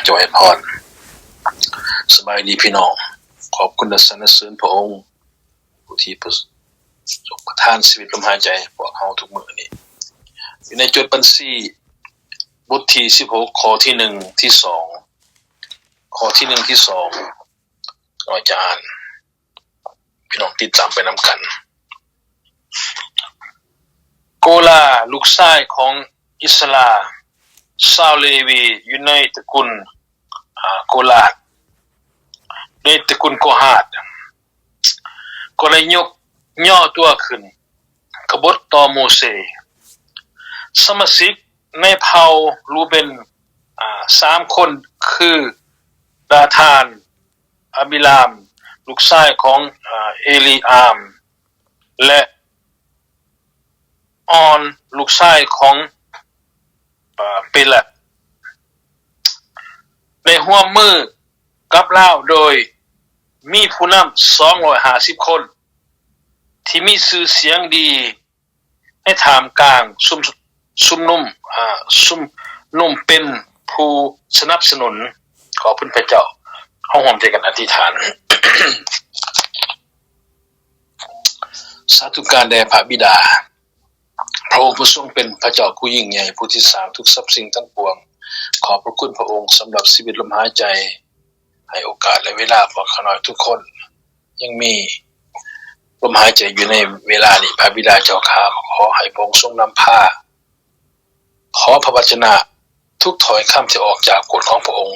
ຈະອວຍພອນ. ສະບາຍດີພີ່ນ້ອງ, ຂອບຄຸນ ແລະ ສັນລະເສີນພະອົງ ຜູ້ທີ່ປະ ຊົງປະທານຊີວິດລົມຫາຍໃຈໃຫ້ພວກເຮົາທຸກມື້ນີ້. ຢູ່ໃນຈົດບັນຊີ ບົດທີສິບຫົກ ຂໍ້ທີໜຶ່ງ ທີສອງ ຂໍ້ທີໜຶ່ງ ທີສອງ ຂ້ານ້ອຍຈະອ່ານ ພີ່ນ້ອງຕິດຕາມໄປນຳກັນ. ໂກລາ ລູກຊາຍຂອງອິດສະລາ ຊາວເລວີ ຢູ່ໃນຕະກຸນ ອາ ໂກລາດ ໃນຕະກຸນໂກຮາດ ກໍໄດ້ຍົກຍໍຕົວຂຶ້ນ ກະບົດຕໍ່ໂມເຊ. ສະມາຊິກໃນເຜົ່າຣູເບັນ ອາ ສາມຄົນ ຄື ດາທານ, ອາບິລາມ ລູກຊາຍຂອງ ອາ ເອລີອາມ ແລະ ອອນ ລູກຊາຍຂອງ ອາ ເປລັດ ໄດ້ຮ່ວມມືກັບລາວ ໂດຍມີຜູ້ນຳສອງຮ້ອຍຫ້າສິບຄົນ ທີ່ມີຊື່ສຽງດີໃນທ່າມກາງຊຸມ ຊຸມນຸມ ອາ ຊຸມນຸມເປັນຜູ້ສະໜັບສະໜູນ. ຂອບຄຸນພະເຈົ້າ. ເຮົາຮ່ວມໃຈກັນອະທິຖານ. ສາທຸການແດ່ພະບິດາ. ພະອົງຜູ້ຊົງເປັນພະເຈົ້າຜູ້ຍິ່ງໃຫຍ່ ຜູ້ທີ່ສ້າງທຸກສັບສິ່ງທັງປວງ. ຂອບພະຄຸນພະອົງສຳລັບຊີວິດລົມຫາຍໃຈ, ໃຫ້ໂອກາດ ແລະ ເວລາພວກຂ້ານ້ອຍທຸກຄົນ ຍັງມີລົມຫາຍໃຈຢູ່ໃນເວລານີ້. ພະບິດາເຈົ້າຂ້າ, ຂໍໃຫ້ພະອົງຊົງນຳພາ. ຂໍພະວະຈະນະທຸກຖ້ອຍຄຳທີ່ອອກຈາກປາກຂອງພະອົງ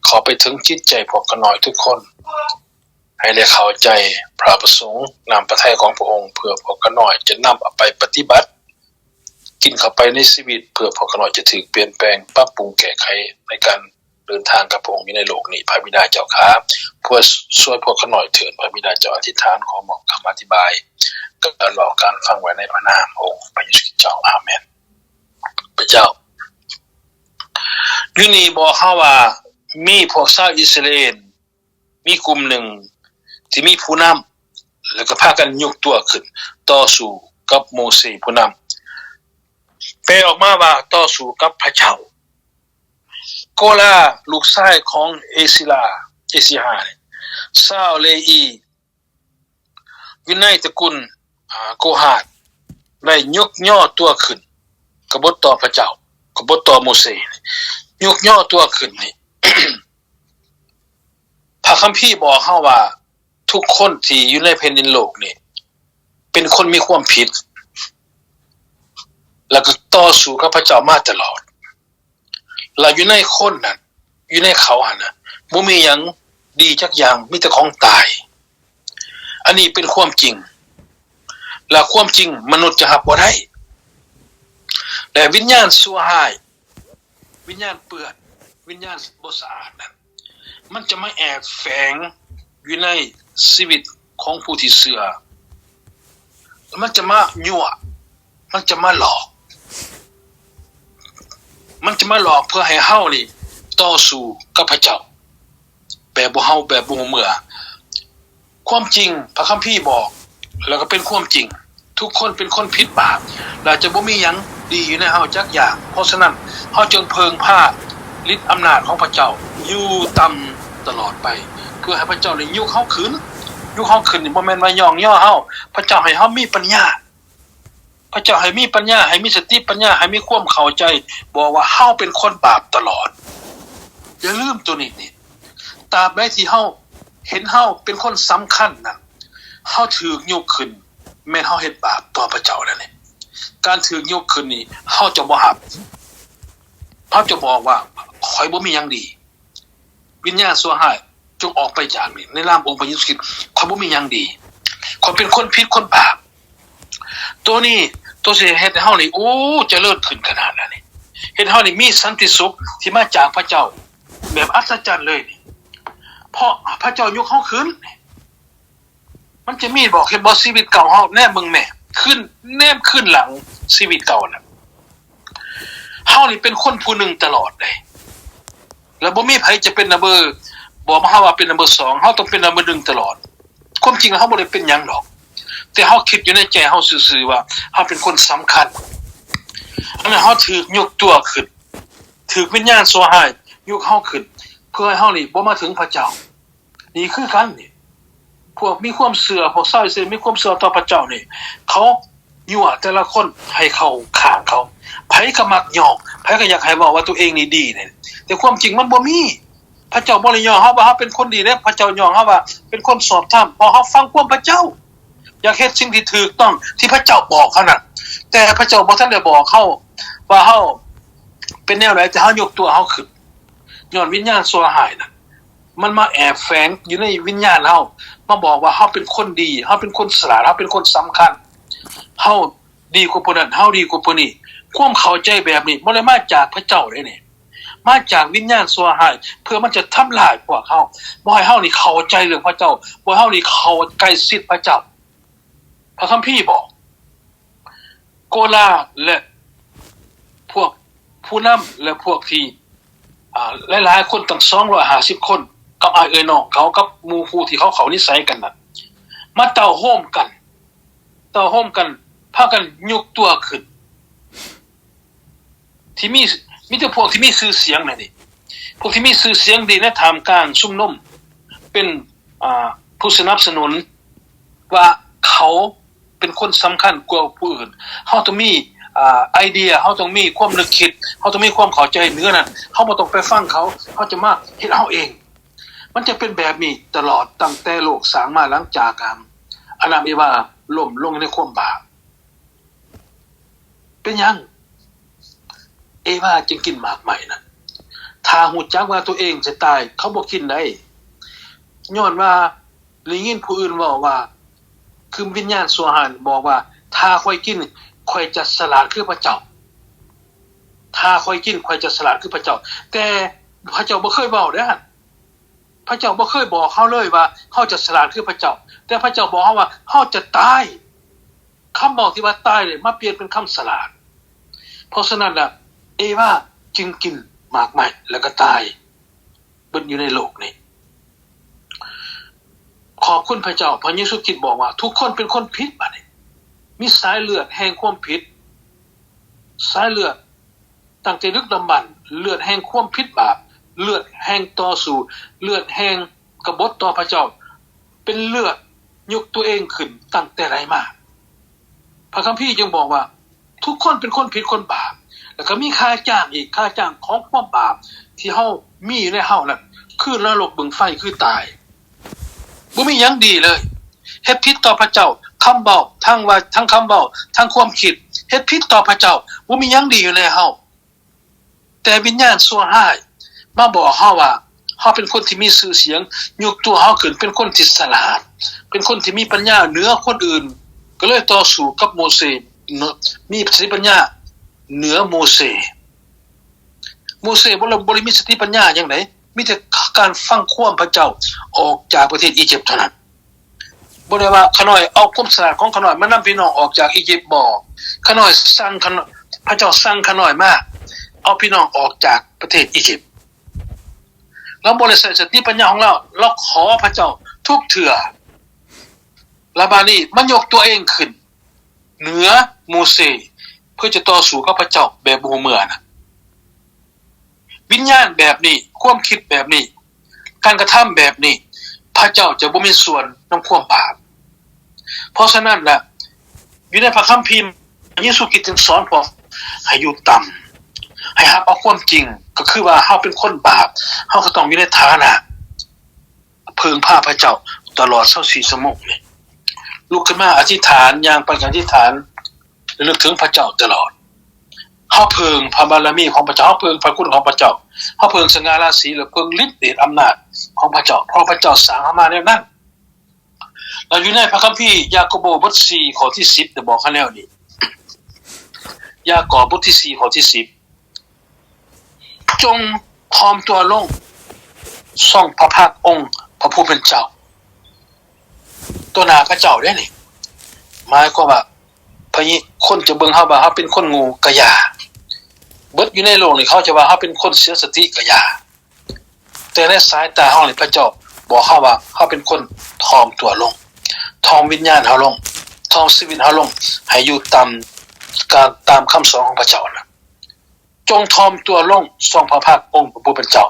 ເຂົ້າໄປເຖິງຈິດໃຈພວກຂ້ານ້ອຍທຸກຄົນ ໃຫ້ໄດ້ເຂົ້າໃຈພະປະສົງ, ນ້ຳພະໄທຂອງພະອົງ ເພື່ອພວກຂ້ານ້ອຍຈະນຳເອົາໄປປະຕິບັດ, ກິນເຂົ້າໄປໃນຊີວິດ, ເພື່ອພວກຂ້ານ້ອຍຈະຖືກປ່ຽນແປງ, ປັບປຸງ, ແກ້ໄຂໃນການເດີນທາງກັບພະອົງຢູ່ໃນໂລກນີ້. ພະບິດາເຈົ້າຂ້າ, ຊ່ວຍພວກຂ້ານ້ອຍເຖີດ. ພະບິດາເຈົ້າ, ອະທິຖານຂໍມອບຄຳອະທິບາຍ, ການເວົ້າ, ການຟັງໄວ້ໃນພະນາມຂອງພະເຢຊູຄຣິດເຈົ້າ. ອາເມນ. ພະເຈົ້າ ຢູ່ນີ້ບອກເຮົາວ່າ ມີພວກຊາວອິດສະຣາເອນ ມີກຸ່ມໜຶ່ງທີ່ມີຜູ້ນຳ ແລ້ວກໍພາກັນຍົກຕົວຂຶ້ນຕໍ່ສູ້ກັບໂມເຊຜູ້ນຳ, ແປອອກມາວ່າຕໍ່ສູ້ກັບພະເຈົ້າ. ໂກລາ ລູກຊາຍຂອງເອຊິລາ, ເອຊິຮາ, ຊາວເລວີ ຢູ່ໃນຕະກຸນ ອາ ໂກຮາດ ໄດ້ຍົກຍໍຕົວຂຶ້ນ ກະບົດຕໍ່ພະເຈົ້າ, ກະບົດຕໍ່ໂມເຊ, ຍົກຍໍຕົວຂຶ້ນນີ້ ພະຄຳພີບອກເຮົາວ່າ ທຸກຄົນທີ່ຢູ່ໃນແຜ່ນດິນໂລກນີ້ ເປັນຄົນມີຄວາມຜິດ ແລ້ວກໍຕໍ່ສູ້ກັບພະເຈົ້າມາຕະຫຼອດ. ແລ້ວຢູ່ໃນຄົນນັ້ນ, ຢູ່ໃນເຂົາຫັ້ນນະ, ບໍ່ມີຫຍັງດີຈັກຢ່າງ, ມີແຕ່ຂອງຕາຍ. ອັນນີ້ເປັນຄວາມຈິງ, ແລະ ຄວາມຈິງມະນຸດຈະຮັບບໍ່ໄດ້. ແລະ ວິນຍານຊົ່ວຮ້າຍ, ວິນຍານເປື້ອນ, ວິນຍານບໍ່ສະອາດນັ້ນ, ມັນຈະມາແອບແຝງຢູ່ໃນຊີວິດຂອງຜູ້ທີ່ເຊື່ອ. ມັນຈະມາຍົວະ, ມັນຈະມາຫຼອກ, ມັນຈະມາຫຼອກເພື່ອໃຫ້ເຮົານີ້ຕໍ່ສູ້ກັບພະເຈົ້າ ແບບບໍ່ເຮົາ, ແບບບໍ່ຮູ້ເມື່ອ. ຄວາມຈິງພະຄຳພີບອກ ແລ້ວກໍເປັນຄວາມຈິງ, ທຸກຄົນເປັນຄົນຜິດບາບ ແລະ ຈະບໍ່ມີຫຍັງດີຢູ່ໃນເຮົາຈັກຢ່າງ. ເພາະສະນັ້ນ ເຮົາຈຶ່ງເພິ່ງພາລິດອຳນາດຂອງພະເຈົ້າຢູ່ຕ່ຳຕະຫຼອດໄປ ເພື່ອໃຫ້ພະເຈົ້າໄດ້ຍົກເຮົາຂຶ້ນ, ຍົກເຮົາຂຶ້ນນີ້ບໍ່ແມ່ນວ່າຍ້ອງຍໍເຮົາ. ພະເຈົ້າໃຫ້ເຮົາມີປັນຍາ, ພະເຈົ້າໃຫ້ມີປັນຍາ, ໃຫ້ມີສະຕິປັນຍາ, ໃຫ້ມີຄວາມເຂົ້າໃຈ, ບອກວ່າເຮົາເປັນຄົນບາບຕະຫຼອດ. ຢ່າລືມໂຕນີ້ນີ້, ຕາບໃດທີ່ເຮົາເຫັນເຮົາເປັນຄົນສຳຄັນນັ້ນ, ເຮົາຖືກຍົກຂຶ້ນ, ແມ່ນເຮົາເຮັດບາບຕໍ່ພະເຈົ້າແລ້ວນີ້. ການຖືກຍົກຂຶ້ນນີ້ ເຮົາຈະບໍ່ຮັບ, ເຮົາຈະບອກວ່າ ຂ້ອຍບໍ່ມີຫຍັງດີ. ວິນຍານຊົ່ວຮ້າຍ ຈົ່ງອອກໄປຈາກນີ້ ໃນນາມອົງພະເຢຊູຄຣິດ. ຂ້ອຍບໍ່ມີຫຍັງດີ, ຂ້ອຍເປັນຄົນຜິດຄົນບາບ. ໂຕນີ້ ໂຕຊິເຮັດໃຫ້ເຮົານີ້ ໂອ້ ຈະເລີນຂຶ້ນຂະໜາດນັ້ນນີ້, ເຮັດໃຫ້ເຮົານີ້ມີສັນຕິສຸກທີ່ມາຈາກພະເຈົ້າ ແບບອັດສະຈັນເລີຍນີ້. ເພາະພະເຈົ້າຍົກເຮົາຂຶ້ນ. ມັນຈະມີບໍ່, ເຫັນບໍ່ ຊີວິດເກົ່າເຮົາ, ແນມເບິ່ງແມ້, ຄືນ, ແນມຄືນຫຼັງຊີວິດເກົ່ານະ. ເຮົານີ້ເປັນຄົນຜູ້ໜຶ່ງຕະຫຼອດເດ້, ແລ້ວບໍ່ມີໃຜຈະເປັນນຳເບີ, ບອກມາເຮົາວ່າເປັນນຳເບີສອງ, ເຮົາຕ້ອງເປັນນຳເບີໜຶ່ງຕະຫຼອດ. ຄວາມຈິງເຮົາບໍ່ໄດ້ເປັນຫຍັງດອກ, ແຕ່ເຮົາຄິດຢູ່ໃນໃຈເຮົາຊື່ໆວ່າເຮົາເປັນຄົນສຳຄັນ. ອັນນັ້ນເຮົາຖືກຍົກຕົວຂຶ້ນ, ຖືກວິນຍານຊົ່ວຮ້າຍ ຍົກເຮົາຂຶ້ນ ເພື່ອໃຫ້ເຮົານີ້ບໍ່ມາເຖິງພະເຈົ້າ. ນີ້ຄືກັນນີ້ ພວກມີຄວາມເຊື່ອ ພວກຊາວອິດສະຣາເອນມີຄວາມເຊື່ອຕໍ່ພະເຈົ້ານີ້ ເຂົາຍົວະແຕ່ລະຄົນໃຫ້ເຂົ້າຂ້າງເຂົາ. ໃຜກໍມັກຍ້ອງ ໃຜກໍຢາກໃຫ້ເວົ້າວ່າຕົວເອງນີ້ດີນີ້ ແຕ່ຄວາມຈິງມັນບໍ່ມີ. ພະເຈົ້າບໍ່ໄດ້ຍ້ອງເຮົາວ່າເຮົາເປັນຄົນດີເດ້. ພະເຈົ້າຍ້ອງເຮົາວ່າເປັນຄົນຊອບທຳ ເພາະເຮົາຟັງຄວາມພະເຈົ້າ ຢາກເຮັດສິ່ງທີ່ຖືກຕ້ອງທີ່ພະເຈົ້າບອກເຮົານັ້ນ. ແຕ່ພະເຈົ້າບໍ່ທັນໄດ້ບອກເຮົາວ່າເຮົາເປັນແນວໃດ ແຕ່ເຮົາຍົກຕົວເຮົາຂຶ້ນ ຍ້ອນວິນຍານຊົ່ວຮ້າຍນັ້ນ ມັນມາແອບແຝງຢູ່ໃນວິນຍານເຮົາ ມາບອກວ່າເຮົາເປັນຄົນດີ ເຮົາເປັນຄົນສະຫຼາດ ເຮົາເປັນຄົນສຳຄັນ ເຮົາດີກວ່າຜູ້ນັ້ນ ເຮົາດີກວ່າຜູ້ນີ້. ຄວາມເຂົ້າໃຈແບບນີ້ບໍ່ໄດ້ມາຈາກພະເຈົ້າເດ້ນີ້ ມາຈາກວິນຍານຊົ່ວຮ້າຍ ເພື່ອມັນຈະທຳລາຍພວກເຮົາ ບໍ່ໃຫ້ເຮົານີ້ເຂົ້າໃຈເລື່ອງພະເຈົ້າ ບໍ່ໃຫ້ເຮົານີ້ເຂົ້າໃກ້ຊິດພະເຈົ້າ. ພະຄຳພີບອກ ໂກລາ ແລະ ພວກຜູ້ນຳ ແລະ ພວກທີ່ ອ່າ ຫຼາຍໆຄົນ ຕັ້ງສອງຮ້ອຍຫ້າສິບຄົນ ກັບອ້າຍເອື້ອຍນ້ອງເຂົາ ກັບໝູ່ຄູ່ທີ່ເຂົາເຂົ້ານິໄສກັນນັ້ນ ມາເຕົ້າໂຮມກັນ ເຕົ້າໂຮມກັນ ພາກັນຍົກຕົວຂຶ້ນ ທີ່ມີ ມີແຕ່ພວກທີ່ມີຊື່ສຽງນັ້ນເດ ພວກທີ່ມີຊື່ສຽງດີໃນທ່າມກາງຊຸມນຸມ ເປັນ ອ່າ ຜູ້ສະໜັບສະໜູນວ່າເຂົາເປັນຄົນສຳຄັນກວ່າຜູ້ອື່ນ. ເຮົາຕ້ອງມີ ອ່າ ໄອເດຍ ເຮົາຕ້ອງມີຄວາມນຶກຄິດ ເຮົາຕ້ອງມີຄວາມເຂົ້າໃຈເໜືອນັ້ນ ເຮົາບໍ່ຕ້ອງໄປຟັງເຂົາ ເຮົາຈະມາເຮັດເຮົາເອງ. ມັນຈະເປັນແບບນີ້ຕະຫຼອດ ຕັ້ງແຕ່ໂລກສ້າງມາ ຫຼັງຈາກ ອ່າ ອາດາມເອວາລົ້ມລົງໃນຄວາມບາບ. ເປັນຫຍັງເອວາຈຶ່ງກິນໝາກໄມ້ນັ້ນ? ຖ້າຮູ້ຈັກວ່າຕົວເອງຈະຕາຍ ເຂົາບໍ່ກິນໄດ໋ ຍ້ອນວ່າໄດ້ຍິນຜູ້ອື່ນເວົ້າວ່າ ຄືວິນຍານຊົ່ວຮ້າຍບອກວ່າ ຖ້າຂ້ອຍກິນ ຂ້ອຍຈະສະຫຼາດຄືພະເຈົ້າ ຖ້າຂ້ອຍກິນ ຂ້ອຍຈະສະຫຼາດຄືພະເຈົ້າ. ແຕ່ພະເຈົ້າບໍ່ເຄີຍເວົ້າເດ້ ພະເຈົ້າບໍ່ເຄີຍບອກເຮົາເລີຍວ່າເຮົາຈະສະຫຼາດຄືພະເຈົ້າ ແຕ່ພະເຈົ້າບອກເຮົາວ່າເຮົາຈະຕາຍ. ຄຳເວົ້າທີ່ວ່າຕາຍນີ້ມາປ່ຽນເປັນຄຳສະຫຼາດ. ເພາະສະນັ້ນລະ ເອວາຈຶ່ງກິນໝາກໄມ້ແລ້ວກໍຕາຍເບິດຢູ່ໃນໂລກນີ້. ຂອບຄຸນພະເຈົ້າ ພະເຢຊູຄຣິດບອກວ່າ ທຸກຄົນເປັນຄົນຜິດ. ບາດນີ້ມີສາຍເລືອດແຫ່ງຄວາມຜິດ ສາຍເລືອດ ຕັ້ງແຕ່ດຶກດຳບັນ ເລືອດແຫ່ງຄວາມຜິດບາບ ເລືອດແຫ່ງຕໍ່ສູ້ ເລືອດແຫ່ງກະບົດຕໍ່ພະເຈົ້າ ເປັນເລືອດຍົກຕົວເອງຂຶ້ນຕັ້ງແຕ່ໃດມາ. ພະຄຳພີຈຶ່ງບອກວ່າ ທຸກຄົນເປັນຄົນຜິດຄົນບາບ ແລ້ວກໍມີຄ່າຈ້າງອີກ ຄ່າຈ້າງຂອງຄວາມບາບທີ່ເຮົາມີຢູ່ໃນເຮົານັ້ນ ຄືນະລົກເບິ່ງໄຟ ຄືຕາຍ. ບໍ່ມີຫຍັງດີເລີຍ ເຮັດຜິດຕໍ່ພະເຈົ້າ ຄຳເວົ້າ ທັງວ່າ ທັງຄຳເວົ້າ ທັງຄວາມຄິດ ເຮັດຜິດຕໍ່ພະເຈົ້າ ບໍ່ມີຫຍັງດີຢູ່ໃນເຮົາ. ແຕ່ວິນຍານຊົ່ວຮ້າຍມາບອກເຮົາວ່າ ເຮົາເປັນຄົນທີ່ມີຊື່ສຽງ ຍົກຕົວເຮົາຂຶ້ນເປັນຄົນທີ່ສະຫຼາດ ເປັນຄົນທີ່ມີປັນຍາເໜືອຄົນອື່ນ ກໍເລີຍຕໍ່ສູ້ກັບໂມເຊ ເນາະ ມີສະຕິປັນຍາເໜືອໂມເຊ. ໂມເຊບໍ່ໄດ້ ບໍ່ໄດ້ມີສະຕິປັນຍາຫຍັງໃດ ມີແຕ່ການຟັງຄວາມພະເຈົ້າອອກຈາກປະເທດອີຢິບເທົ່ານັ້ນ. ບໍ່ໄດ້ວ່າຂ້ານ້ອຍເອົາຄວາມສະຫຼາດຂອງຂ້ານ້ອຍມານຳພີ່ນ້ອງອອກຈາກອີຢິບ ບໍ່. ຂ້ານ້ອຍສັ່ງ ຂ້ານ້ອຍ ພະເຈົ້າສັ່ງຂ້ານ້ອຍມາເອົາພີ່ນ້ອງອອກຈາກປະເທດອີຢິບ. ລາວບໍ່ໄດ້ໃຊ້ສະຕິປັນຍາຂອງລາວ ລາວຂໍພະເຈົ້າທຸກເທື່ອ. ລະບາດນີ້ມາຍົກຕົວເອງຂຶ້ນເໜືອໂມເຊ ເພື່ອຈະຕໍ່ສູ້ກັບພະເຈົ້າແບບບໍ່ຮູ້ເມື່ອນະ. ວິນຍານແບບນີ້ ຄວາມຄິດແບບນີ້ ການກະທຳແບບນີ້ ພະເຈົ້າຈະບໍ່ມີສ່ວນນຳຄວາມບາບ. ເພາະສະນັ້ນລະ ຢູ່ໃນພະຄຳພີ ພະເຢຊູຄຣິດຈຶ່ງສອນພວກໃຫ້ຢູ່ຕ່ຳ ໃຫ້ຮັບເອົາຄວາມຈິງ ກໍຄືວ່າເຮົາເປັນຄົນບາບ ເຮົາກໍຕ້ອງຢູ່ໃນຖານະ ເພິ່ງພາພະເຈົ້າຕະຫຼອດຊາວສີ່ຊົ່ວໂມງນີ້ ລຸກຂຶ້ນມາອະທິຖານ ຍ່າງໄປອະທິຖານ ລະນຶກເຖິງພະເຈົ້າຕະຫຼອດ. ເຮົາເພິ່ງພະບາລະມີຂອງພະເຈົ້າ, ເຮົາເພິ່ງພະຄຸນຂອງພະເຈົ້າ, ເຮົາເພິ່ງສະຫງ່າລາສີ ແລະ ເພິ່ງລິດເດດອຳນາດຂອງພະເຈົ້າ, ເພາະພະເຈົ້າສ້າງເຮົາມາແນວນັ້ນ. ລະຢູ່ໃນພະຄຳພີ ຢາໂກໂບ ບົດສີ່ ຂໍ້ທີສິບ ໄດ້ບອກເຮົາແນວນີ້. ຢາໂກໂບ ບົດທີສີ່ ຂໍ້ທີສິບ ຈົ່ງຖ່ອມຕົວລົງ ຊົງພະພັກອົງພະຜູ້ເປັນເຈົ້າ ຕໍ່ໜ້າພະເຈົ້າເດ້ນີ້. ໝາຍຄວາມວ່າ ພະເຢ ຄົນຈະເບິ່ງເຮົາວ່າເຮົາເປັນຄົນໂງ່ກະຢ່າ, ເບິດຢູ່ໃນໂລກນີ້ເຂົາຈະວ່າເຮົາເປັນຄົນເສຍສະຕິກະຢ່າ, ແຕ່ໃນສາຍຕາເຮົານີ້ ພະເຈົ້າບອກເຮົາວ່າເຮົາເປັນຄົນຖ່ອມຕົວລົງ, ຖ່ອມວິນຍານເຮົາລົງ, ຖ່ອມຊີວິດເຮົາລົງ ໃຫ້ຢູ່ຕາມ ການ ຕາມຄຳສອນຂອງພະເຈົ້ານະ. ຈົ່ງຖ່ອມຕົວລົງ ຊ່ອງພະພັກອົງພະຜູ້ເປັນເຈົ້າ.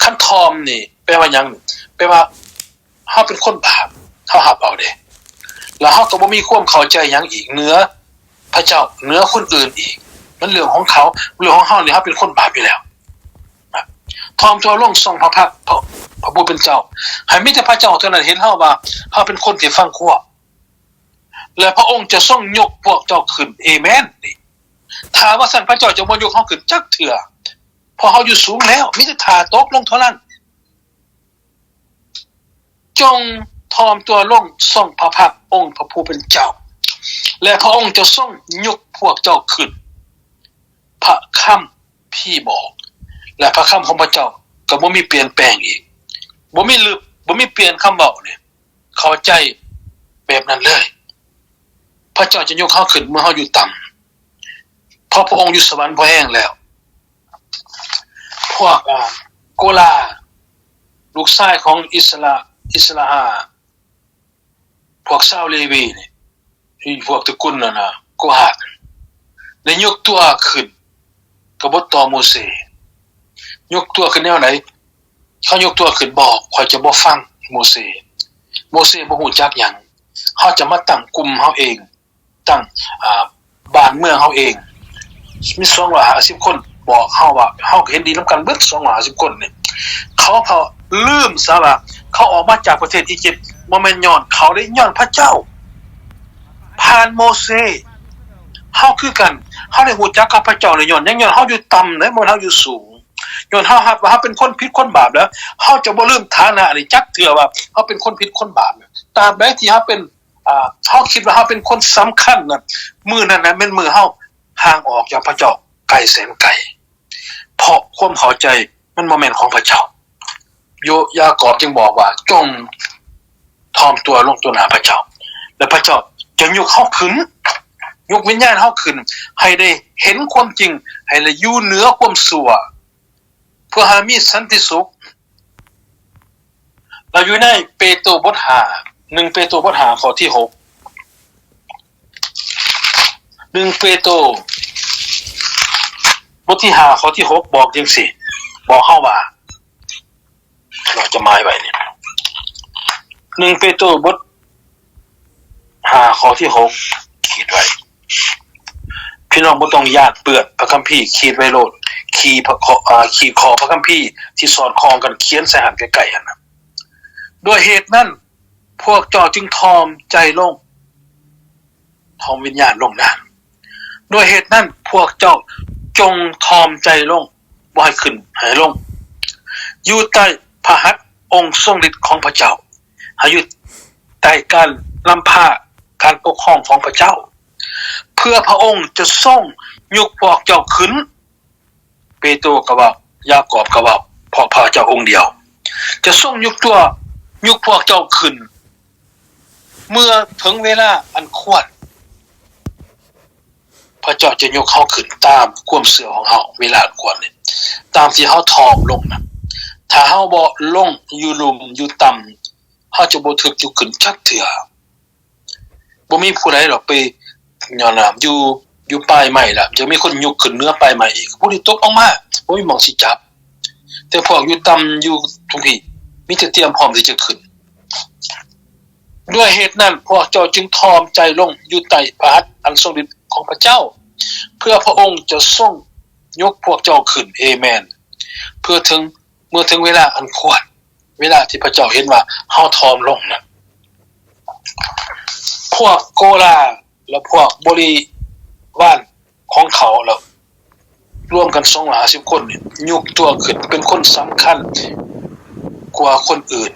ຄັນຖ່ອມນີ້ແປວ່າຫຍັງ? ແປວ່າເຮົາເປັນຄົນບາບ, ເຮົາຮັບເອົາເດ້. ແລ້ວເຮົາກໍບໍ່ມີຄວາມເຂົ້າໃຈຫຍັງອີກເໜືອພະເຈົ້າ, ເໜືອຄົນອື່ນອີກ. ມັນເລື່ອງຂອງເຂົາ, ເລື່ອງຂອງເຮົານີ້ ເຮົາເປັນຄົນບາບຢູ່ແລ້ວ. ຖ່ອມຕົວລົງ ຊ່ອງພະພັກ ພະ ພະຜູ້ເປັນເຈົ້າ, ໃຫ້ມີແຕ່ພະເຈົ້າເທົ່ານັ້ນເຫັນເຮົາວ່າເຮົາເປັນຄົນທີ່ຟັງຄວາມ ແລະ ພະອົງຈະຊົງຍົກພວກເຈົ້າຂຶ້ນ. ເອແມນ. ນີ້ ຖ້າວ່າຊັ້ນ ພະເຈົ້າຈະບໍ່ຍົກເຮົາຂຶ້ນຈັກເທື່ອ, ເພາະເຮົາຢູ່ສູງແລ້ວ, ມີແຕ່ຖ້າຕົກລົງເທົ່ານັ້ນ. ຈົ່ງຖ່ອມຕົວລົງ ຊ່ອງພະພັກອົງພະຜູ້ເປັນເຈົ້າ, ແລະ ພະອົງຈະຊົງຍົກພວກເຈົ້າຂຶ້ນ. ພະຄຳພີບອກ ແລະ ພະຄຳຂອງພະເຈົ້າກໍບໍ່ມີປ່ຽນແປງອີກ, ບໍ່ມີລຶບ, ບໍ່ມີປ່ຽນຄຳເວົ້ານີ້. ເຂົ້າໃຈແບບນັ້ນເລີຍ. ພະເຈົ້າຈະຍົກເຮົາຂຶ້ນເມື່ອເຮົາຢູ່ຕ່ຳ, ເພາະພະອົງຢູ່ສະຫວັນພໍແຮງແລ້ວ. ພວກ ອາ ໂກລາ ລູກຊາຍຂອງອິດສະລາ ອິດສະລາອາ ພວກຊາວເລວີນີ້ ອີພວກຕະກຸນນັ້ນນະ ໂກຮາດ ໄດ້ຍົກຕົວຂຶ້ນກະບົດຕໍ່ໂມເຊ. ຍົກຕົວຂຶ້ນແນວໃດ? ເຂົາຍົກຕົວຂຶ້ນບອກ, ຂ້ອຍຈະບໍ່ຟັງໂມເຊ. ໂມເຊບໍ່ຮູ້ຈັກຫຍັງ. ເຮົາຈະມາຕັ້ງກຸ່ມເຮົາເອງ, ຕັ້ງ ອາ ບ້ານເມືອງເຮົາເອງ. ມີສອງຮ້ອຍຫ້າສິບຄົນ, ບອກເຮົາວ່າ ເຮົາກໍເຫັນດີນຳກັນເບິດ ສອງຮ້ອຍຫ້າສິບຄົນນີ້. ເຂົາ ເຂົາລືມຊະວ່າ ເຂົາອອກມາຈາກປະເທດອີຢິບ ບໍ່ແມ່ນຍ້ອນເຂົາເດ້, ຍ້ອນພະເຈົ້າຜ່ານໂມເຊ. ເຮົາຄືກັນ, ເຮົາໄດ້ຮູ້ຈັກກັບພະເຈົ້ານີ້ ຍ້ອນຫຍັງ? ຍ້ອນເຮົາຢູ່ຕ່ຳເດ້, ບໍ່ແມ່ນເຮົາຢູ່ສູງ. ຍ້ອນເຮົາຮັບວ່າເຮົາເປັນຄົນຜິດຄົນບາບແລ້ວ, ເຮົາຈະບໍ່ລືມຖານະນີ້ຈັກເທື່ອວ່າເຮົາເປັນຄົນຜິດຄົນບາບ. ຕາບໃດທີ່ເຮົາເປັນ ອາ ເຮົາຄິດວ່າເຮົາເປັນຄົນສຳຄັນນະ, ມື້ນັ້ນນະແມ່ນມື້ເຮົາຫ່າງອອກຈາກພະເຈົ້າໄກແສນໄກ, ເພາະຄວາມເຂົ້າໃຈມັນບໍ່ແມ່ນຂອງພະເຈົ້າ. ໂຍ ຢາກອບຈຶ່ງບອກວ່າ ຈົ່ງຖ່ອມຕົວລົງຕໍ່ໜ້າພະເຈົ້າ ແລະ ພະເຈົ້າຈະຍົກເຮົາຂຶ້ນ, ຍົກວິນຍານເຮົາຂຶ້ນ ໃຫ້ໄດ້ເຫັນຄວາມຈິງ, ໃຫ້ໄດ້ຢູ່ເໜືອຄວາມຊົ່ວ, ເພື່ອໃຫ້ມີສັນຕິສຸກ. ເຮົາຢູ່ໃນເປໂຕບົດຫ້າ, ໜຶ່ງເປໂຕບົດຫ້າ ຂໍ້ທີຫົກ, ໜຶ່ງເປໂຕບົດທີຫ້າ ຂໍ້ທີຫົກ ບອກຈັ່ງຊີ້, ບອກເຮົາວ່າ ເຮົາຈະໝາຍໄວ້ນີ້ ໜຶ່ງເປໂຕບົດ ຫ້າ ຂໍ້ທີຫົກ ຂີດໄວ້. ພີ່ນ້ອງບໍ່ຕ້ອງຢ້ານເປື້ອນພະຄຳພີ, ຂີດໄວ້ໂລດ, ຂີດຂໍ້ ອາ ຂີດຂໍ້ພະຄຳພີທີ່ສອດຄ່ອງກັນ, ຂຽນໃສ່ຫັ້ນໃກ້ໆຫັ້ນນະ. ດ້ວຍເຫດນັ້ນ ພວກເຈົ້າຈຶ່ງຖ່ອມໃຈລົງ, ຖ່ອມວິນຍານລົງນານ. ດ້ວຍເຫດນັ້ນ ພວກເຈົ້າຈົ່ງຖ່ອມໃຈລົງ, ບໍ່ໃຫ້ຂຶ້ນໃຫ້ລົງ, ຢູ່ໃຕ້ພະຫັດອົງຊົງລິດຂອງພະເຈົ້າ, ໃຫ້ຢູ່ໃຕ້ການນຳພາການປົກຄອງຂອງພະເຈົ້າ, ເພື່ອພະອົງຈະຊົງຍົກພວກເຈົ້າຂຶ້ນ. ເປໂຕກໍເວົ້າ, ຢາກອບກໍເວົ້າ, ເພາະພະເຈົ້າອົງດຽວຈະຊົງຍົກຕົວ, ຍົກພວກເຈົ້າຂຶ້ນ ເມື່ອເຖິງເວລາອັນຄວນ. ພະເຈົ້າຈະຍົກເຮົາຂຶ້ນຕາມຄວາມເຊື່ອຂອງເຮົາ ເວລາອັນຄວນນີ້, ຕາມທີ່ເຮົາຖ່ອມລົງນະ. ຖ້າເຮົາບໍ່ລົງຢູ່ລຸ່ມຢູ່ຕ່ຳ, ເຮົາຈະບໍ່ຖືກຍົກຂຶ້ນຈັກເທື່ອ. ບໍ່ມີຜູ້ໃດດອກໄປ ຍ້ອນວ່າຢູ່ ຢູ່ປາຍໄມ້ລະ ຈະມີຄົນຍົກຂຶ້ນເໜືອປາຍໄມ້ອີກ. ຜູ້ທີ່ຕົກລົງມາ ບໍ່ມີໝ່ອງຊິຈັບ. ແຕ່ພວກຢູ່ຕ່ຳ ຢູ່ທຸກທີ່ ມີແຕ່ຕຽມພ້ອມທີ່ຈະຂຶ້ນ. ດ້ວຍເຫດນັ້ນ ພວກເຈົ້າຈຶ່ງຖ່ອມໃຈລົງຢູ່ໃຕ້ພະຫັດອັນຊົງລິດຂອງພະເຈົ້າ, ເພື່ອພະອົງຈະຊົງຍົກພວກເຈົ້າຂຶ້ນ. ເອແມນ. ເພື່ອເຖິງ ເມື່ອເຖິງເວລາອັນຄວນ, ເວລາທີ່ພະເຈົ້າເຫັນວ່າເຮົາຖ່ອມລົງນະ, ພວກໂກລາ ແລະ ພວກບໍລິວານຂອງເຂົາ ແລ້ວລວມກັນສອງຮ້ອຍຫ້າສິບຄົນນີ້ ຍົກຕົວຂຶ້ນເປັນຄົນສຳຄັນກວ່າຄົນອື່ນ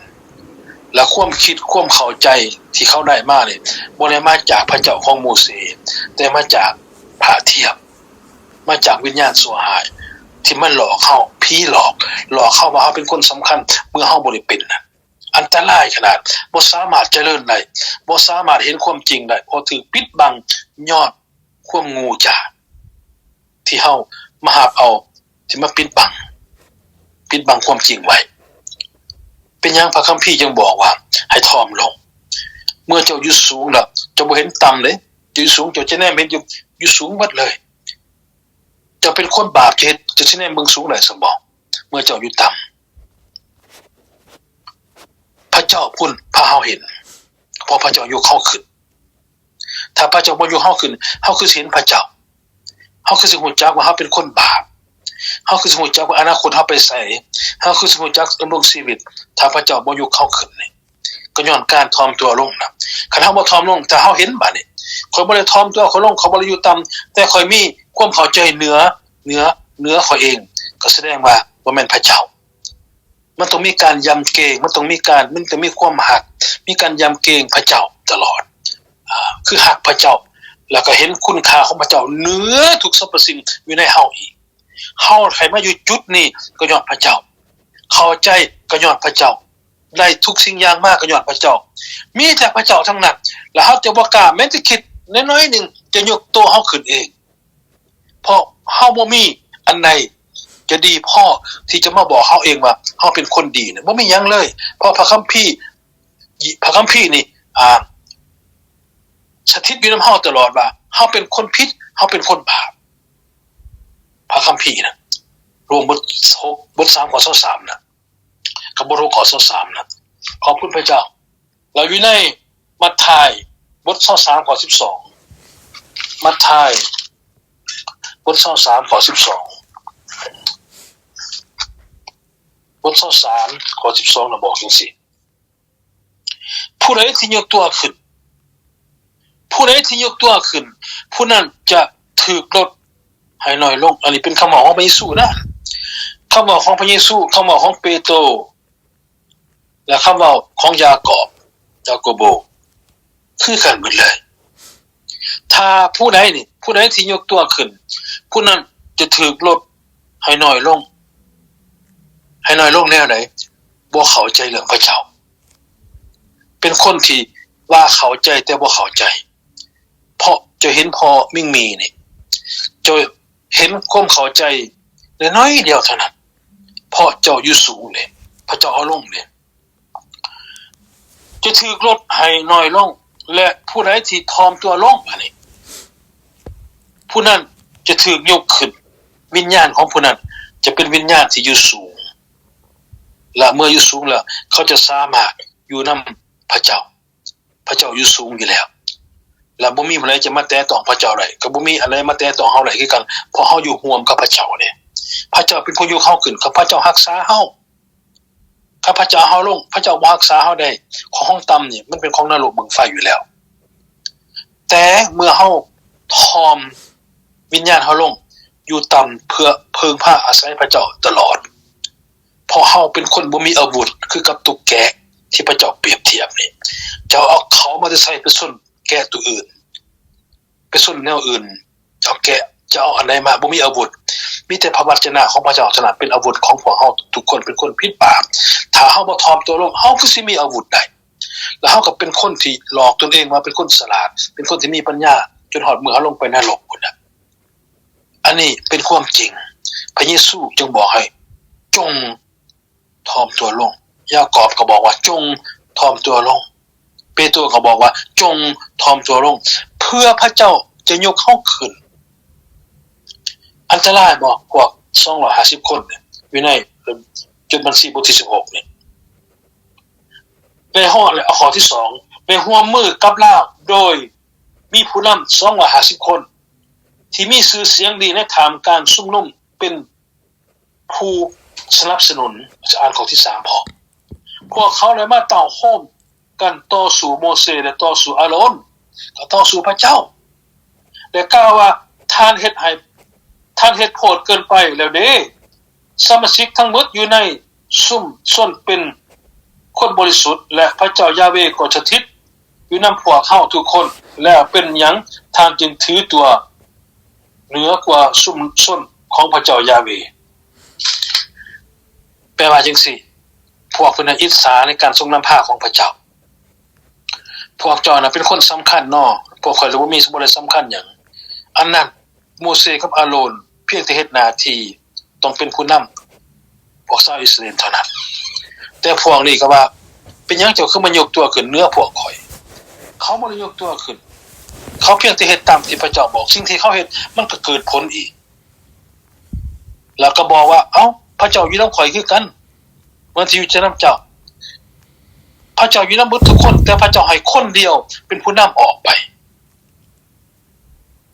ແລະ ຄວາມຄິດຄວາມເຂົ້າໃຈທີ່ເຂົາໄດ້ມານີ້ ບໍ່ໄດ້ມາຈາກພະເຈົ້າຂອງໂມເສ, ແຕ່ມາຈາກພະທຽບ, ມາຈາກວິນຍານຊົ່ວຮ້າຍທີ່ມັນຫຼອກເຮົາ, ຜີຫຼອກ, ຫຼອກເຮົາວ່າເຮົາເປັນຄົນສຳຄັນ ເມື່ອເຮົາບໍ່ໄດ້ເປັນນະ. ອັນຕະລາຍຂະໜາດ, ບໍ່ສາມາດຈະເລີນໄດ້, ບໍ່ສາມາດເຫັນຄວາມຈິງໄດ້, ເພາະຖືກປິດບັງຍ້ອນຄວາມໂງ່ຈ້າທີ່ເຮົາມາຮັບເອົາ, ທີ່ມາປິດບັງ, ປິດບັງຄວາມຈິງໄວ້. ເປັນຫຍັງພະຄຳພີຈຶ່ງບອກວ່າໃຫ້ຖ່ອມລົງ? ເມື່ອເຈົ້າຢູ່ສູງແລ້ວ ເຈົ້າບໍ່ເຫັນຕ່ຳເດ້, ເຈົ້າຢູ່ສູງ ເຈົ້າຈະແນມເຫັນຢູ່, ຢູ່ສູງໝົດເລີຍ. ເຈົ້າເປັນຄົນບາບ ເຈົ້າເຮັດ ເຈົ້າຊິແນມເບິ່ງສູງໄດ້ຊັ້ນບໍ? ເມື່ອເຈົ້າຢູ່ຕ່ຳ ພະເຈົ້າພຸ້ນພາເຮົາເຫັນ ເພາະພະເຈົ້າຍົກເຮົາຂຶ້ນ. ຖ້າພະເຈົ້າບໍ່ຍົກເຮົາຂຶ້ນ ເຮົາຄືຊິເຫັນພະເຈົ້າ? ເຮົາຄືຊິຮູ້ຈັກວ່າເຮົາເປັນຄົນບາບ? ເຮົາຄືຊິຮູ້ຈັກວ່າອະນາຄົດເຮົາໄປໃສ? ເຮົາຄືຊິຮູ້ຈັກດຳລົງຊີວິດ ຖ້າພະເຈົ້າບໍ່ຍົກເຮົາຂຶ້ນນີ້? ກໍຍ້ອນການຖ່ອມຕົວລົງນະ. ຄັນເຮົາບໍ່ຖ່ອມລົງ ຖ້າເຮົາເຫັນບາດນີ້ ຂ້ອຍບໍ່ໄດ້ຖ່ອມຕົວຂ້ອຍລົງ ຂ້ອຍບໍ່ໄດ້ຢູ່ຕ່ຳ ແຕ່ຂ້ອຍມີຄວາມເຂົ້າໃຈເໜືອ ເໜືອ ເໜືອຂ້ອຍເອງ ກໍສະແດງວ່າບໍ່ແມ່ນພະເຈົ້າ. ມັນຕ້ອງມີການຢຳເກງ ມັນຕ້ອງມີການ ມັນຕ້ອງມີຄວາມຮັກ ມີການຢຳເກງພະເຈົ້າຕະຫຼອດ ອາ ຄືຮັກພະເຈົ້າ ແລ້ວກໍເຫັນຄຸນຄ່າຂອງພະເຈົ້າເໜືອທຸກສັບພະສິ່ງຢູ່ໃນເຮົາອີກ. ເຮົາໃຫ້ມາຢູ່ຈຸດນີ້ກໍຍ້ອນພະເຈົ້າ ເຂົ້າໃຈກໍຍ້ອນພະເຈົ້າ ໄດ້ທຸກສິ່ງຢ່າງມາກໍຍ້ອນພະເຈົ້າ ມີແຕ່ພະເຈົ້າທັງນັ້ນ ແລ້ວເຮົາຈະບໍ່ກ້າແມ້ແຕ່ຄິດນ້ອຍໆໜຶ່ງຈະຍົກໂຕເຮົາຂຶ້ນເອງ ເພາະເຮົາບໍ່ມີອັນໃດຈະດີພໍທີ່ຈະມາບອກເຮົາເອງວ່າເຮົາເປັນຄົນດີນະ ບໍ່ມີຫຍັງເລີຍ ເພາະພະຄຳພີ ພະຄຳພີນີ້ ອາ ສະຖິດຢູ່ນຳເຮົາຕະຫຼອດວ່າເຮົາເປັນຄົນຜິດ ເຮົາເປັນຄົນບາບ ພະຄຳພີນະ ໂຣມບົດຫົກ ບົດສາມ ຂໍ້ຊາວສາມນະ ກັບບົດຫົກ ຂໍ້ຊາວສາມນະ ຂອບຄຸນພະເຈົ້າ. ແລ້ວຢູ່ໃນມັດທາຍບົດຊາວສາມ ຂໍ້ສິບສອງ ມັດທາຍບົດຊາວສາມ ຂໍ້ສິບສອງ ບົດຊາວສາມ ຂໍ້ສິບສອງນະ ບອກຈັ່ງຊີ້ ຜູ້ໃດທີ່ຍົກຕົວຂຶ້ນ ຜູ້ໃດທີ່ຍົກຕົວຂຶ້ນ ຜູ້ນັ້ນຈະຖືກລົດໃຫ້ໜ້ອຍລົງ. ອັນນີ້ເປັນຄຳເວົ້າຂອງພະເຢຊູນະ ຄຳເວົ້າຂອງພະເຢຊູ ຄຳເວົ້າຂອງເປໂຕ ແລະ ຄຳເວົ້າຂອງຢາກອບ ຢາໂກໂບ ຄືກັນໝົດເລີຍ. ຖ້າຜູ້ໃດນີ້ ຜູ້ໃດທີ່ຍົກຕົວຂຶ້ນ ຜູ້ນັ້ນຈະຖືກລົດໃຫ້ໜ້ອຍລົງ. ໃຫ້ໜ້ອຍລົງແນວໃດ? ບໍ່ເຂົ້າໃຈເລື່ອງພະເຈົ້າ. ເປັນຄົນທີ່ວ່າເຂົ້າໃຈແຕ່ບໍ່ເຂົ້າໃຈ. ເພາະເຈົ້າເຫັນພໍ່ມິ່ງມີນີ້ ເຈົ້າເຫັນຄວາມເຂົ້າໃຈນ້ອຍໆດຽວເທົ່ານັ້ນ ເພາະເຈົ້າຢູ່ສູງເດ້ ພະເຈົ້າເອົາລົງເດ້ ຈະຖືກລົດໃຫ້ໜ້ອຍລົງ ແລະ ຜູ້ໃດທີ່ຖ່ອມຕົວລົງ ບາດນີ້ ຜູ້ນັ້ນຈະຖືກຍົກຂຶ້ນ. ວິນຍານຂອງຜູ້ນັ້ນຈະເປັນວິນຍານທີ່ຢູ່ສູງ ແລະ ເມື່ອຢູ່ສູງແລ້ວ ເຂົາຈະສາມາດຢູ່ນຳພະເຈົ້າ. ພະເຈົ້າຢູ່ສູງຢູ່ແລ້ວ ແລະ ບໍ່ມີຜູ້ໃດຈະມາແຕະຕ້ອງພະເຈົ້າໄດ້ ກໍບໍ່ມີອັນໃດມາແຕະຕ້ອງເຮົາໄດ້ຄືກັນ ເພາະເຮົາຢູ່ຮ່ວມກັບພະເຈົ້າເດ້. ພະເຈົ້າເປັນຜູ້ຍົກເຮົາຂຶ້ນ ພະເຈົ້າຮັກສາເຮົາ. ຄັນພະເຈົ້າເອົາເຮົາລົງ ພະເຈົ້າບໍ່ຮັກສາເຮົາໄດ້. ຂອງເຮົາຕ່ຳນີ້ ມັນເປັນຂອງນະລົກເບິ່ງໄຟຢູ່ແລ້ວ. ແຕ່ເມື່ອເຮົາຖ່ອມວິນຍານເຮົາລົງ ຢູ່ຕ່ຳ ເພື່ອເພິ່ງພາອາໄສພະເຈົ້າຕະຫຼອດ. ເພາະເຮົາເປັນຄົນບໍ່ມີອາວຸດ ຄືກັບຕຸກແກະທີ່ພະເຈົ້າປຽບທຽບນີ້. ເຈົ້າເອົາເຂົາມາແຕ່ໃສໄປຊົນແກະຕົວອື່ນ? ໄປຊົນແນວອື່ນ. ເຈົ້າແກະ ຈະເອົາອັນໃດມາ? ບໍ່ມີອາວຸດ. ມີແຕ່ພະວັດຈະນະຂອງພະເຈົ້າເທົ່ານັ້ນເປັນອາວຸດຂອງພວກເຮົາທຸກຄົນ. ເປັນຄົນຜິດບາບ. ຖ້າເຮົາບໍ່ຖ່ອມຕົວລົງ ເຮົາຄືຊິມີອາວຸດໄດ້. ແລ້ວເຮົາກໍເປັນຄົນທີ່ຫຼອກຕົນເອງວ່າເປັນຄົນສະຫຼາດ, ເປັນຄົນທີ່ມີປັນຍາ, ຈົນຮອດມື້ເຮົາລົງໄປນະລົກພຸ້ນນະ. ອັນນີ້ເປັນຄວາມຈິງ. ພະເຢຊູຈຶ່ງບອກໃຫ້ ຈົ່ງຖ່ອມຕົວລົງ. ຍາກອບກໍບອກວ່າ ຈົ່ງຖ່ອມຕົວລົງ. ເປໂຕກໍບອກວ່າ ຈົ່ງຖ່ອມຕົວລົງ ເພື່ອພະເຈົ້າຈະຍົກເຮົາຂຶ້ນ. ອັນຕະລາຍບໍ່ ພວກສອງຮ້ອຍຫ້າສິບຄົນນີ້ ຢູ່ໃນຈົດບັນຊີບົດທີສິບຫົກນີ້? ໄດ້ຮອດແລ້ວ ຂໍ້ທີສອງ ໄດ້ຮ່ວມມືກັບລາວ ໂດຍມີຜູ້ນຳສອງຮ້ອຍຫ້າສິບຄົນ ທີ່ມີຊື່ສຽງດີໃນທ່າມກາງຊຸມນຸມ ເປັນຜູ້ສະໜັບສະໜູນ. ຈະອ່ານຂໍ້ທີສາມພໍ. ພວກເຂົາໄດ້ມາເຕົ້າໂຮມກັນຕໍ່ສູ້ໂມເຊ ແລະ ຕໍ່ສູ້ອາໂລນ, ກໍຕໍ່ສູ້ພະເຈົ້າ ແລະ ກ່າວວ່າ ທ່ານເຮັດໃຫ້ ທ່ານເຮັດໂພດເກີນໄປແລ້ວເດ້. ສະມາຊິກທັງໝົດຢູ່ໃນຊຸມຊົນເປັນຄົນບໍລິສຸດ ແລະ ພະເຈົ້າຢາເວກໍສະຖິດຢູ່ນຳພວກເຮົາທຸກຄົນ. ແລ້ວເປັນຫຍັງທ່ານຈຶ່ງຖືຕົວເໜືອກວ່າຊຸມຊົນຂອງພະເຈົ້າຢາເວ? ແປວ່າຈັ່ງຊີ້ ພວກເພິ່ນນະອິດສາໃນການຊົງນຳພາຂອງພະເຈົ້າ. ພວກເຈົ້ານະເປັນຄົນສຳຄັນເນາະ, ພວກຂ້ອຍລະບໍ່ມີ ບໍ່ໄດ້ສຳຄັນຫຍັງ. ອັນນັ້ນ ໂມເຊກັບອາໂລນພຽງແຕ່ເຮັດໜ້າທີ່ຕ້ອງເປັນຜູ້ນຳພວກຊາວອິດສະຣາເອນເທົ່ານັ້ນ. ແຕ່ພວກນີ້ກໍວ່າ ເປັນຫຍັງເຈົ້າຄືມາຍົກຕົວຂຶ້ນເໜືອພວກຂ້ອຍ? ເຂົາບໍ່ໄດ້ຍົກຕົວຂຶ້ນ, ເຂົາພຽງແຕ່ເຮັດຕາມທີ່ພະເຈົ້າບອກ. ສິ່ງທີ່ເຂົາເຮັດມັນກໍເກີດຜົນອີກ. ແລ້ວກໍບອກວ່າ ເອົ້າ ພະເຈົ້າຢູ່ນຳຂ້ອຍຄືກັນ ມັນຊິຢູ່ຈະນຳເຈົ້າ. ພະເຈົ້າຢູ່ນຳເບິດທຸກຄົນ, ແຕ່ພະເຈົ້າໃຫ້ຄົນດຽວເປັນຜູ້ນຳອອກໄປ.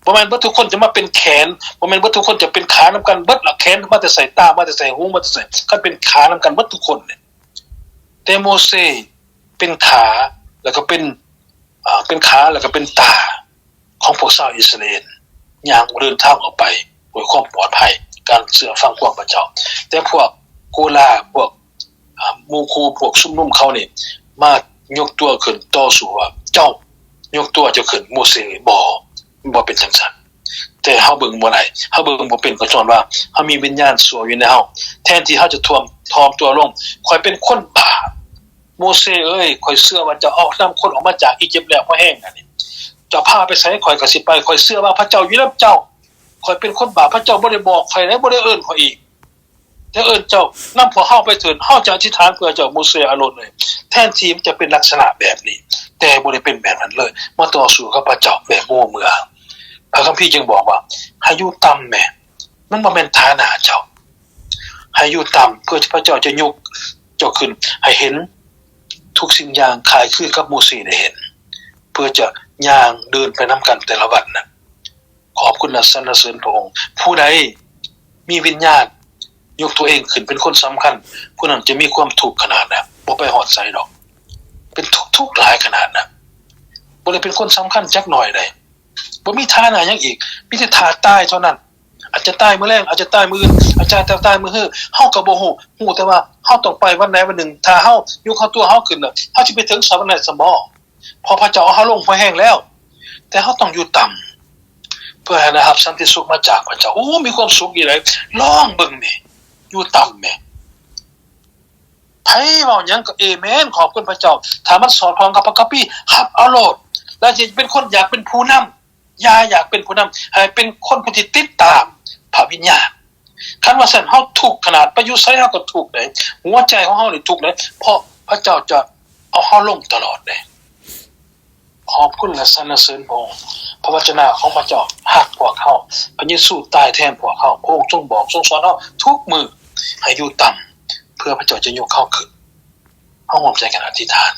ບໍ່ແມ່ນເບິດທຸກຄົນຈະມາເປັນແຂນ, ບໍ່ແມ່ນເບິດທຸກຄົນຈະເປັນຂານຳກັນເບິດລະ. ແຂນມາແຕ່ໃສ? ຕາມາແຕ່ໃສ? ຫູມາແຕ່ໃສ? ຄັນເປັນຂານຳກັນເບິດທຸກຄົນນີ້. ແຕ່ໂມເຊເປັນຂາ ແລ້ວກໍເປັນ ເປັນຂາ ແລ້ວກໍເປັນຕາ ຂອງພວກຊາວອິດສະຣາເອນ ຍ່າງເດີນທາງອອກໄປດ້ວຍຄວາມປອດໄພ, ການເຊື່ອຟັງຄວາມພະເຈົ້າ. ແຕ່ພວກໂກລາ ພວກ ອາ ໝູ່ຄູ່ ພວກຊຸມນຸມເຂົານີ້ ມາຍົກຕົວຂຶ້ນຕໍ່ສູ້ວ່າ ເຈົ້າ ຍົກຕົວເຈົ້າຂຶ້ນ ໂມເຊ. ບໍ່, ມັນບໍ່ເປັນຈັ່ງຊັ້ນ. ແຕ່ເຮົາເບິ່ງບໍ່ໄດ້, ເຮົາເບິ່ງບໍ່ເປັນ ກໍຍ້ອນວ່າເຮົາມີວິນຍານຊົ່ວຢູ່ໃນເຮົາ. ແທນທີ່ເຮົາຈະຖ່ອມ, ຖ່ອມຕົວລົງ, ຂ້ອຍເປັນຄົນບາບ. ໂມເຊເອີຍ, ຂ້ອຍເຊື່ອວ່າເຈົ້າເອົານຳຄົນອອກມາຈາກອີຢິບແລ້ວພໍແຮງແລ້ວນີ້. ເຈົ້າພາໄປໃສ ຂ້ອຍກໍຊິໄປ. ຂ້ອຍເຊື່ອວ່າພະເຈົ້າຢູ່ນຳເຈົ້າ. ຂ້ອຍເປັນຄົນບາບ, ພະເຈົ້າບໍ່ໄດ້ບອກຂ້ອຍເດ້, ບໍ່ໄດ້ເອີ້ນຂ້ອຍອີກ. ແຕ່ເອີ້ນເຈົ້ານຳພວກເຮົາໄປເຖີດ, ເຮົາຈະອະທິຖານເພື່ອເຈົ້າ. ໂມເຊ ອາໂຣນເອີຍ, ແທນທີ່ມັນຈະເປັນລັກສະນະແບບນີ້, ແຕ່ບໍ່ໄດ້ເປັນແບບນັ້ນເລີຍ. ມາຕໍ່ສູ້ກັບພະເຈົ້າແບບບໍ່ເມື່ອ. ພະຄຳພີຈຶ່ງບອກວ່າ ໃຫ້ຢູ່ຕ່ຳແມ້, ມັນບໍ່ແມ່ນຖານະເຈົ້າ. ໃຫ້ຢູ່ຕ່ຳ ເພື່ອພະເຈົ້າຈະຍົກເຈົ້າຂຶ້ນ ໃຫ້ເຫັນທຸກສິ່ງຢ່າງຄ້າຍຄືກັບໂມເຊໄດ້ເຫັນ, ເພື່ອຈະຍ່າງເດີນໄປນຳກັນແຕ່ລະວັນນະ. ຂອບຄຸນ ແລະ ສັນລະເສີນພະອົງ. ຜູ້ໃດມີວິນຍານຍົກຕົວເອງຂຶ້ນເປັນຄົນສຳຄັນ, ຜູ້ນັ້ນຈະມີຄວາມທຸກຂະໜາດນະ, ບໍ່ໄປຮອດໃສດອກ. ເປັນທຸກໆຫຼາຍຂະໜາດນະ, ບໍ່ໄດ້ເປັນຄົນສຳຄັນຈັກໜ້ອຍໃດ. ບໍ່ມີຖານະຫຍັງອີກ, ມີແຕ່ຖ້າຕາຍເທົ່ານັ້ນ. ອາດຈະຕາຍມື້ແລງ, ອາດຈະຕາຍມື້ອື່ນ, ອາດຈະຕາຍມື້ຮື, ເຮົາກໍບໍ່ຮູ້. ຮູ້ແຕ່ວ່າເຮົາຕ້ອງໄປວັນໃດວັນໜຶ່ງ. ຖ້າເຮົາຍົກເຮົາຕົວເຮົາຂຶ້ນນະ, ເຮົາຊິໄປເຖິງສະຫວັນໄດ້ຊັ້ນບໍ? ເພາະພະເຈົ້າເອົາເຮົາລົງພໍແຮງແລ້ວ, ແຕ່ເຮົາຕ້ອງຢູ່ຕ່ຳ ເພື່ອໃຫ້ໄດ້ຮັບສັນຕິສຸກມາຈາກພະເຈົ້າ. ໂອ້ ມີຄວາມສຸກອີ່ຫຼີ. ລອງເບິ່ງແມ້, ຢູ່ຕ່ຳແມ້. ໃຜເວົ້າຫຍັງກໍເອເມນ, ຂອບຄຸນພະເຈົ້າ. ຖ້າມັນສອດຄ່ອງກັບພະຄຳພີ, ຮັບເອົາໂລດ. ແລ້ວຊິເປັນຄົນຢາກເປັນຜູ້ນຳ. ຢ່າຢາກເປັນຜູ້ນຳ, ໃຫ້ເປັນຄົນຜູ້ທີ່ຕິດຕາມພະວິນຍານ. ຄັນວ່າຊັ້ນ ເຮົາທຸກຂະໜາດ, ໄປຢູ່ໃສເຮົາກໍທຸກເດ້. ຫົວໃຈຂອງເຮົານີ້ທຸກເດ້, ເພາະພະເຈົ້າຈະເອົາເຮົາລົງຕະຫຼອດເດ້. ຂອບຄຸນ ແລະ ສັນລະເສີນພະອົງ. ພະວະຈະນະຂອງພະເຈົ້າຮັກພວກເຮົາ. ພະເຢຊູຕາຍແທນພວກເຮົາ. ພະອົງຊົງບອກ, ຊົງສອນເຮົາທຸກມື້ໃຫ້ຢູ່ຕ່ຳ, ເພື່ອພະເຈົ້າຈະຍົກເຮົາຂຶ້ນ. ເຮົາຮ່ວມໃຈກັນອະທິຖານ.